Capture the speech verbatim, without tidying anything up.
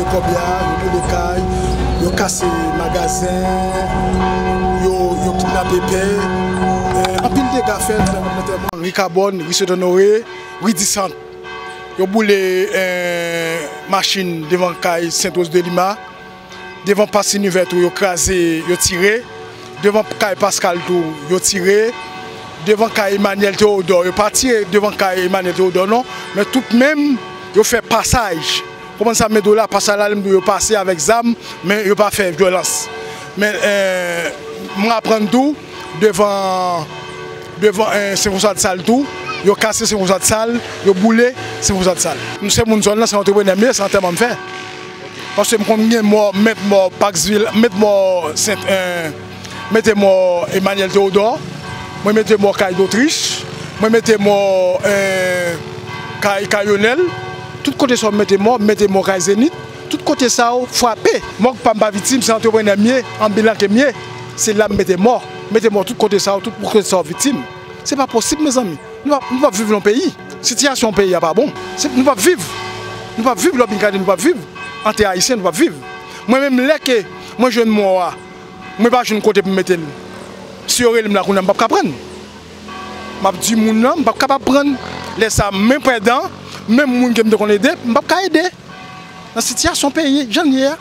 Kòbya, yo boule kay, yo kase magazen, yo, yo kidnape pè. Eh, anpil dega fèt nan Lantèman, ri Kabòn, ri Sent Onore, ri Disant. Yo boule eh, machin devan kay Sent Woz de Lima. Devan Pas Inivè tou, yo kraze, yo tire. Devan kay Paskal tou, yo tire. Devan kay Emmanuel Théodore, yo pa tire devan kay Emmanuel Théodore non, men tout menm, yo fè pasaj. Konprann sa m mete w la, pasaj la, lè m di w yo pase avèk zam, men yo pa fè vyolans. Men eh, m aprann tou, devan, devan eh, Sen Fwanswa Dsal tou, yo kase Sen Fwanswa Dsal, yo boule Sen Fwanswa Dsal. M se moun zòn nan, se antreprenè m ye, se antèman m fè. Paske m konn gen mò, m met mò Paksvil, m met mò Sent, eh, mete mò Emmanuel Théodore, mwen mete mò kay Dotrich, mwen mete mò eh, kay, kay Yonèl. Tout kote sa w mete mò, m mete mò kay Zenith. Tout kote sa w frape. Mò k pa m pa viktim, se antreprenè m ye, anbilan ke m ye. Se la m mete mò. Mete mò tout kote sa w, tout kote sa w viktim. Se pa posib, mezanmi. Nou p ap, nou p ap viv nan yon peyi. Sitiyasyon peyi a pa bon. Se, nou p ap viv. Nou p ap viv, lè w vin gade, nou p ap viv. An tè ayisyen, nou p ap viv. Mwen menm, lè ke mwen jwenn mò a, mwen pa jwenn kote pou m mete l. Si yo rele m la kounye a, m p ap ka pran. M ap di moun nan, m p ap kapab pran. Lè sa, menm pèdan, menm moun ke m te konn ede, m p ap ka ede. Nan sitiyasyon peyi, jan l ye a.